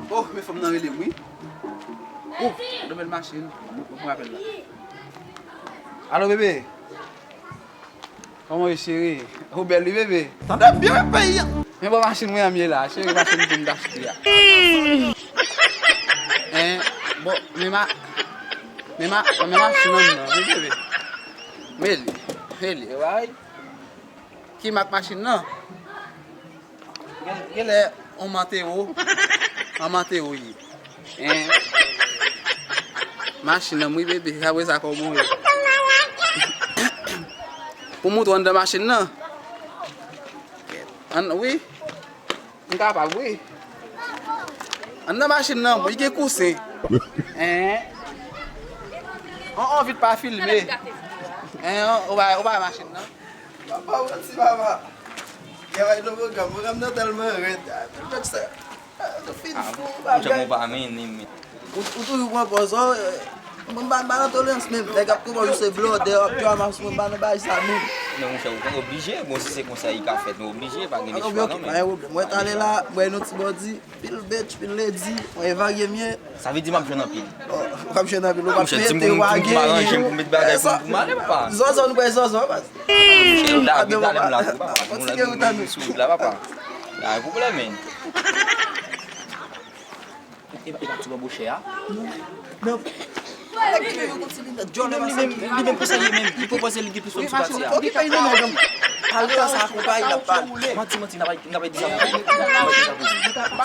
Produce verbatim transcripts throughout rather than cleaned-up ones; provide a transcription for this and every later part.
Oh, men fanm nan rele m, wi. Oh, yon bèl machin. Mwen pran apèl la. Alo, bebe. Kòman w ye, cheri? Ou bèl, wi, bebe. Tande byen, wi, peyi a. Men bon, machin mwen an m ye la, cheri, machin pou m t achte a. Hein, bon, men ma, men ma, men machin nan, wi, bebe. Men li, men li, e bay. Ki mak machin nan? Gen, genlè on Montero. On Montero ye. Hein? Machin nan, wi, bebe. Apre sa, kòman w ye? Pou montre w anndan machin nan? An, wi. M kapab, wi. Anndan machin nan, bon, li gen kousen. Hein? On, on vit pa filme. Hein, on, ou bay, ou bay machin nan. Papa, manti, papa. Travay nan pwogram. Pwogram nan tèlman rèd. Ah, tout nèg sa. Ah, nou fin fou, bagay. Ou pa mennen, men. Ou, ou toujou pran pòz, oh, eh, mwen pa, pa nan tolerans menm. Nèg ap konprann ou se blòdè, w ap dwe ramas mwen, pa nan bagay sa menm. Men monchè, ou oblije. Bon, si se konsa, li ka fèt, nou oblije, pa gen lechwa, non, men. Ok, pa gen pwoblèm. Mwen talè la, mwen yon ti bòdi. Pil bitch, pil lady, mwen evarye m ye. Sa vle di m ap jwenn anpil. Oh, w ap jwenn anpil, ou p ap mete w a gen. Monchè, di m pou m, pou m aranje m, pou m met bagay pou m, pou m ale, papa. Zòzò, nou bay zòzò, baz. Monchè, m ta gen talè m la tou, papa. Kontinye ou tande. Sou wout la, papa. Pa gen pwoblèm, men. E pa, e pa ti bòbò chè a? Non. Non. Nèg ki gen yon ti linèt djòlè. Li menm, li menm, li menm konsa li ye menm. Li pwopoze li gen plis fòm sou pati a. Ok, pa gen nèg. Pale sa akonpaye l ap pale. Manti, manti, n ap, n ap dezavouze. N ap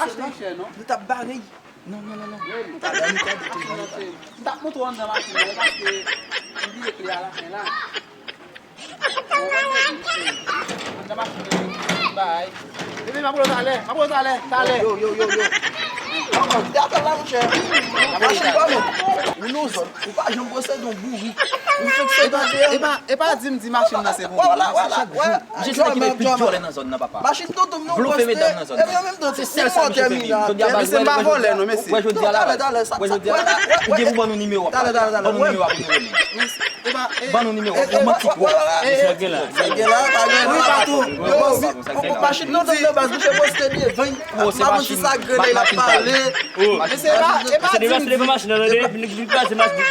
dezavouze. Nou t ap bare. Non, non, non, non. Talè nou t ap dezavouze. M t ap montre w anndan machin nan, paske m bliye kle a lafen la. Anndan machin nan, bay. Bebe, m ap rele w talè, m ap rele w talè, talè. Yo, yo, yo, yo. Kòman, ou te atè la, monchè? Machin pa bon. Ou nan zòn, ou pa janm posede yon bourik. Ou fenk sot andeyò. E pa, e pa di m di machin nan se pou ou. Vwala, vwala, vwala. Misye se nèg ki mete pi djòlè nan zòn nan, papa. Machin tonton m nan. Vle w fè medam nan zòn nan. Se sèl sa misye fè viv. Jodi a la, mesye, m pa vòlè non, mesye. Wè jodi a la, wè jodi a la. Ou gen pou ban nou nimewo a, papa. Ban nou nimewo a pou nou rele. Ban nou nimewo a, ou manti twòp. Sa gen la. Sa gen la, pa gen la. Wi, patou. Machin tonton m nan, baz, misye poste devan. Oh, se machin, machin pa l. Men se pa, e pa di m di. Se devan machin nan, tande. Li pase machin.